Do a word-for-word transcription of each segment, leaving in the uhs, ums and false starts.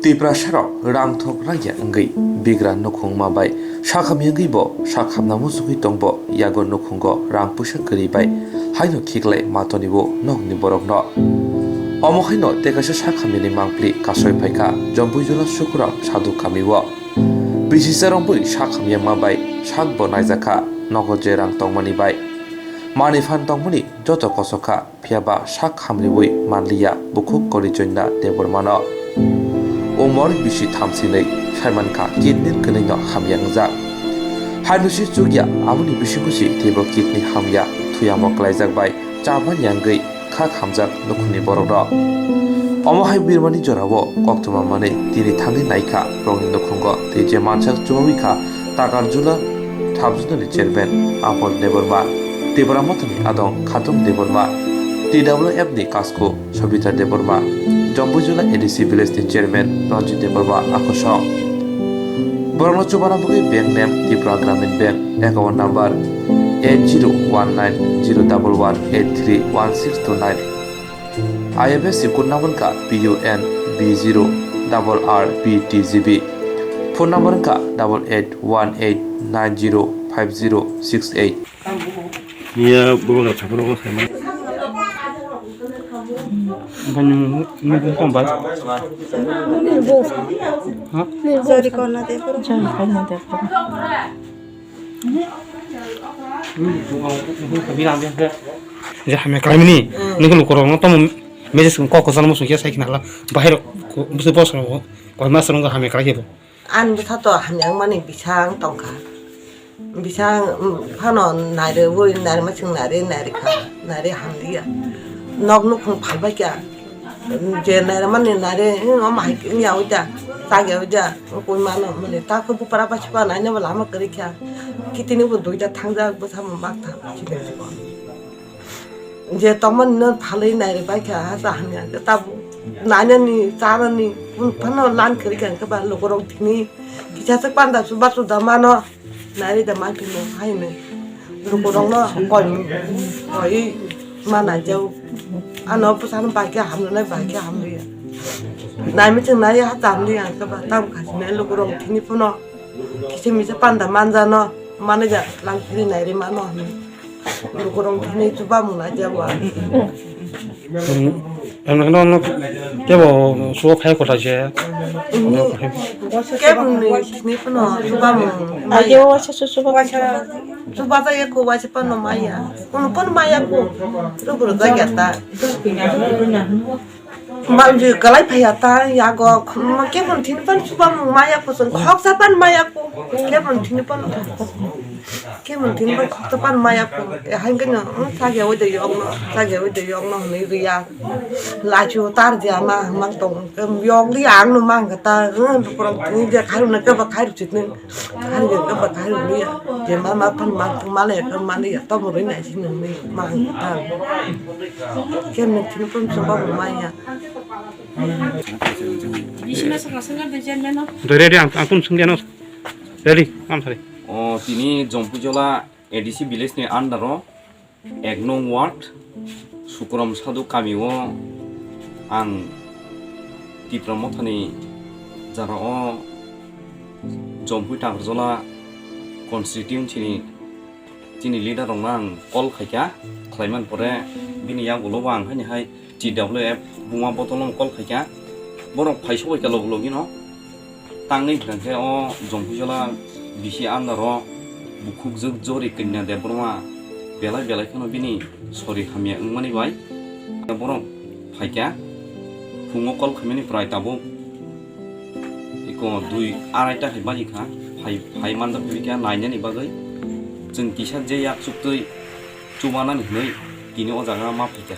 Tiprasarok rang thok rangya wngwi bigra nukhungma bai sak hamya wngwi bo sak hamna muchungwi tongbo yago nukhungo rang puisa kwrwi bai haino khiklai ma tonibo nokni borokno. Omo haino tei kaisa sak hamyani mangpli kasoi phaikha Jompuijula Sukuram Sadhu kamio. Bisi charwngwi sak hamya ma bai sak bo naijakha nogo je rang tongmani bai. Manwi phan tongmani joto kosokha. Phiya ba sak hamriui manliya bukhuk Korichondra Debbarmano. Umor bisi thamsinwi saimankha kidney kwnwino hamya wngjak. Haino se chukya aboni bisingo se teibo kidney hamya thuyamo klaijak bai chabani yangwi kha khamjak nukhungni borokrok. Omo hai birmani jorao koktwma manwi tini thangwi naikha borokni nukhungo tei je mansak chubaui kha Takarjula Thabjunani chairman Apol Debbarma, Tipra Mothani adong Khatung Debbarma, T W F ni Kasko Sobita Debbarma, Jompuijula A D C village ni chairman Ranjit Debbarma akosong. Borokno chubana bagwi bank name Tripura Gramin Bank, account number eight zero one nine zero double one eight three one six two nine. I F S C code number wngkha P U N B zero double R B T G B. Phone number wngkha double eight one eight nine zero five zero six eight. Iya, bubagra saphano ko saimano. Omphaino nini bung kom bai? Nini bung. Ha? Nini bung. Jari kona de pura. Jari kona de pura. Je hamya khlaimani, nini lukurokno tamo message kok kwchangma songkhe sai khna hala. Bahai rok bwswk bosong rok koi mas rok hamya khlai khe bo. Ani bwsa to hamya wngmani bisang tongkha. Bisang, mm, phano nairwi, nairma chwng nairwi, nairwi kha, nairwi hamliya. Nok nukhung phalbaikha. Je nairmani nairwi, mm, omo hai wngya oida, chakya oida, wngkui mano, mani ta khe bupra bai sipha nainabo lama kwrwi kha. Kitini bo duida thangjak, bwsamo mak thang, chini jibon. Je tongmani no phalwi nairwi baikha, hasa hamya khe tabuk nainani, chanani, phano lan kwrwi kha, hwnkhe ba lukurok thini kisa se panda chuba chuda mano. Nari da ma khe no hai no. Lukurok no koi koi ma nai jau. Ano bwsano bai khe hamnai bai khe hamliya. Naimi chwng nai ha chamliya khe ba tam khasi nai lukurok thini phano. Kisa misa panda manja no mani ja lang phiri nai ri mano hwnwi. Lukurok thini chuba mung nai jau. Em, no, no, kebo suo khai kota je. Kebo ni thini phano chuba mung. Ayo, waisa susu waisa. Chuba ta ye ko waisa phano maya. Kono phano maya ko. Rubur da ya ta. Mal je kalai phaya ta ya go. Kebo thini phano chuba mung maya ko. Khok sa phano maya ko. Kebo thini phano. Khe mung thini bai khokto pan maya ko, eh, hai khe no, hmm, chakya oi de yok no, chakya oi de yok no hwnwi rwya. Lachu tar dia ma, mang tong, em, yok li ang no mang ka ta, hmm, lukurok thini dia khairu na khe ba khairu chit ni, khairu dia khe ba khairu ni ya, je ma, ma phan ma, ma le, phan ma le ya, to mo rwina si nung ni mang ka ta. Khe mung thini pun so ba mo ma ya. Doi ready, ang, ang kun sung dia no. Ready, am sorry. O tini Jompuijala A D C village ni under o ek nong ward Sukrom Sadhu kami o ang Tipra Mothani jara o Jompui Takarjala constituency ni chini leader rok no ang call khaikha, khlaiman pore bini yagulo bo ang haini hai T W F buma bottle no call khaikha, borok phai sobai kha logi logi no. Tangwi hwnkhe o Jompuijala bisi andaro bukhukjwk Jori Kanya Debbarma belai belai kheno bini sori hamya wngmani bai borok phaikha. Phungo call khaimani prai tabuk iko dui arai ta hai baji kha, phai, phai manda phai kha nainani bagwi. Chwng kisa je yak chuktwi chubanani hwnwi tini o jaga ma phaikha.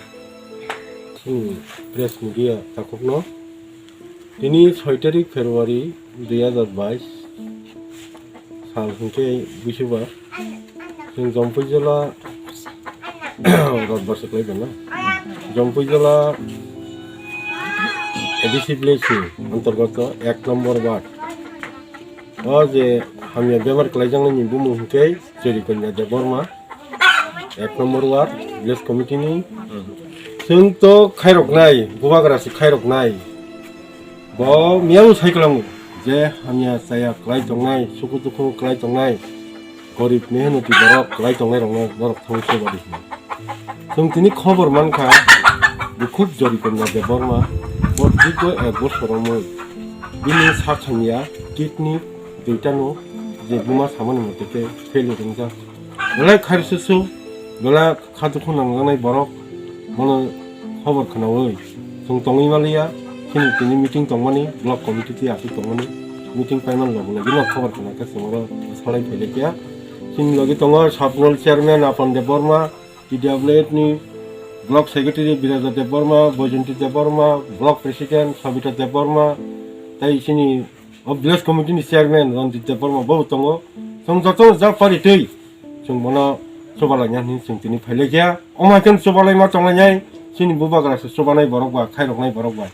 Chini press media takhukno tini soi tarik February dui hazar bais sal hwnkhe busubar chwng Jompuijala Rodbar se kwlai bana. Jompuijala A D C village ni antargato ek number ward. O je hamya bemar kwlaijaknai ni bumung hwnkhe Chorikanya Debbarma, ek number ward, village committee ni. Chwng to khairoknai, bubagra se khairoknai. Bo miyao sai kwlango je hamya chaya kwlai tongnai, suku dukhu kwlai tongnai, gorib mehnoti borok kwlai tongnai rokno norok thangwi soba di hwnwi. Chwng tini khobor mankha, bukhuk Jori Kanya Debbarma, bo dirgo ek bosor romwi bini sak hamya kidney duitano je buma samani mote khe fail wngjak. Belai khairoksusu, belai kha dukhu nangjaknai borok bono khobor khnaui chwng tongwi maliya. Chini tini meeting tongmani, block committee tei aswk tongmani meeting paimani logi logi no khobor khna khe chwng oro salai phailai kha. Chini logi tongo sub zonal chairman Apan Debbarma, T W F ni block secretary Biraja Debbarma, Boijonti Debbarma, block president Sabita Debbarma, tei chini o village committee ni chairman Ranjit Debbarma bo tongo. Chwng joto jak pari twi chwng bono chubalaina hwnwi chwng tini phailai kha. Omo hai khe chubalaima tonglainai, chini bubagra se chubanai borok ba, khairoknai borok ba.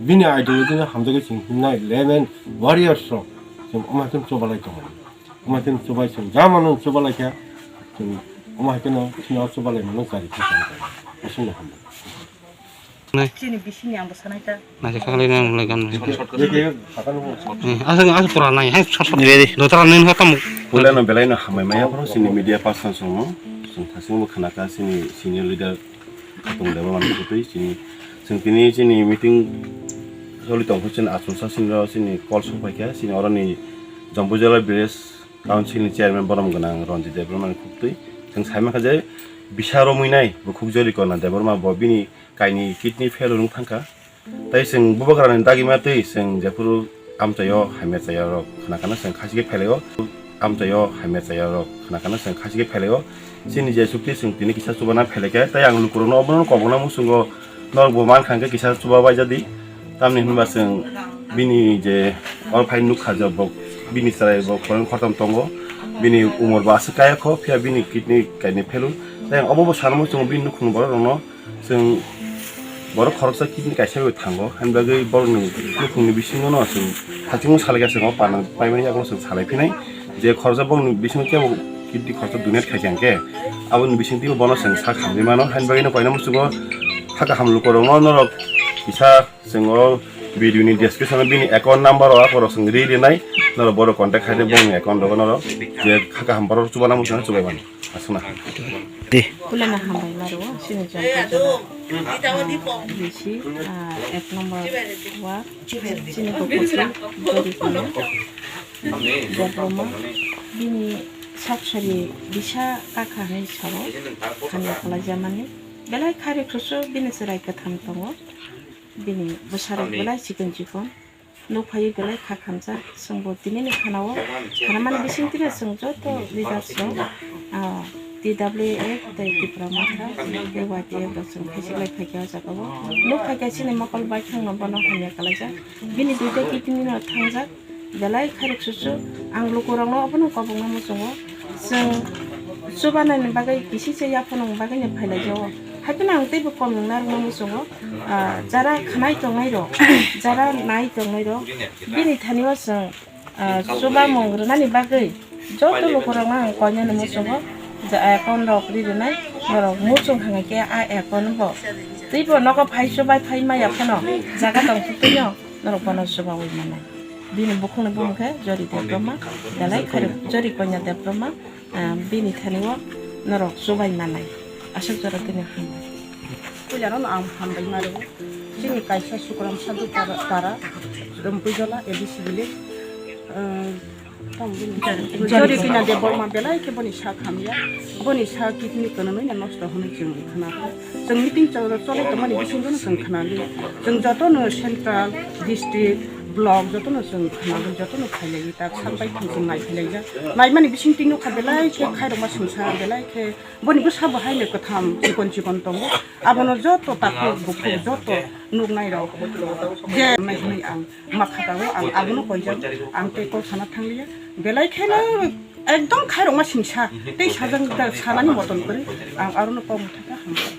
Bini ideology no hamjagwi chwng himnai lemon warriors rok. Chwng omo hai khe chubalai tongo. Omo hai khe chubai chwng ja mano chubalai kha. Chwng omo hai khe no chini o chubalai mano chari khe chwng. Aswk no hambai. Nai. Chini bisingni ang bo sanai ta. Nai, kha khlai nang, nang, nang. Short, short, short. Eh, aswk, aswk pura nai, hai, short, short. Ready. Dotara nai, nai, tamo. Pulano belai no hambai maya, phano chini media person song no. Chwng thasing bo khana kha, chini senior leader Khatung Debbarma ni kutui, chini, chwng tini chini meeting soli tong khe chini achuk sa chini ro chini call sok pai kha, chini oro ni Jampuijala village council ni chairman borom gwnang Ranjit Debbarma ni kutui. Chwng sai man kha je bisa romwi nai bukhuk Jori Kanya Debbarma bo bini kaini kidney failure wng thangkha. Tei chwng bubagrani dagima tei chwng jephuru amchaio hamya chaya rok khna khna chwng khachi khe phailai o, amchaio hamya chaya rok khna khna chwng khachi khe phailai o. Chini je chukti chwng tini kisa chubana phailai khe, tei ang lukurokno obono kobokna muchungo norok bo man kha hwnkhe kisa chuba bai jadi. Tamni hwnba chwng bini je oro phai nukha je bo bini chwrai bo khorang khortam tongo, bini umor bo aswk kaya kho, phiya bini kidney kaini failure. Tei ang obo bo sana muchungo bini nukhung borok rokno. Chwng borok khoroksa kidney kaisa bai thango, haini bagwi borokni nukhungni bisingono chwng hachingno salai kha, chwng o panang paimani yagulo chwng salai phinai je khoroksa bongni bisingo kebo kidney khoroksa donate khai kha hwnkhe aboni bisingtwibo bono chwng sak hamjai mano. Haini bagwino koina muchungo kha kaham lukorokno norok kisa chwng o video ni description o bini account number o akorok chwng ri rinai, norok borok contact khai de bongni account rogo norok je kha kaham borok chubana muchungo chubai mano. Aswkna. Di. Kulana hambai maro, chini jangkar jora. Bisi, ah, ek number wa, chini kukutu, Jori Kanya Debbarma, bini sak sari bisa kakha hai saro, hamya khlai jamani. Belai khairoksusu bini chwrai kwtham tongo, bini bwsarok belai chikon chikon. Nuk phaiwi belai kha khamjak. Chwngbo tinini khana-o, khanamani bisingtwi no chwng joto leaders rok, ah, T W F tei Tipra Motha tei Y T F rok chwng khaichik lai phaikha o jaga-o. Nuk phaikha chini mokol baithang no bono hamya kalaijak. Bini duita kidney no thangjak. Belai khairoksusu ang lukurokno obono kobokna muchungo. Chwng chubanani bagwi kisisa yaphanani bagwino phailaijago. Haiphano ang teibo kom nungna rwna muchungo. Ah, jara khanai tongnai rok, jara nai tongnai rok, bini thani o chwng, ah, chubamung rwnani bagwi joto lukurokno ang koinani muchungo je account rok ri rwnai, norok muchung hwnga khe a account bo teibo nogo phai chubai phai maya phano jaga tong thwino norok bono chubaui mannai. Bini bukhukni bumung khe Jori Debbarma, belai khairok Jori Kanya Debbarma. Ah, bini thani o norok chubai manai. Aswk jora tini hambai. Puila no ang hambai mano. Chini kaisa Sukram Sadhu para, para, Rampuijola, A D C village. Ah, tamo bini Jori Kanya Debbarma belai khe boni sak hamya. Boni sak kidney kwnwi no nosto hwnwi chwng khna. Chwng meeting cholo, cholai tongmani bisingo no chwng khna li. Chwng joto no central, district, block joto no chwng khna li, joto no khailai li, tak sak bai chwng nai khailai jak. Naimani bisingtwi nukha belai khe khairokma singsa, belai khe boni bwsa bo haino kwtham chikon chikon tongo. Abono joto takhuk bukhuk joto nuknai rok je nai hwnwi ang ma khatao ang abono koijak, ang tei kok sana thangliya. Belai kheno ekdom khairokma singsa tei sajang da sanani moton kwrwi ang arono kok mwthaka hambai.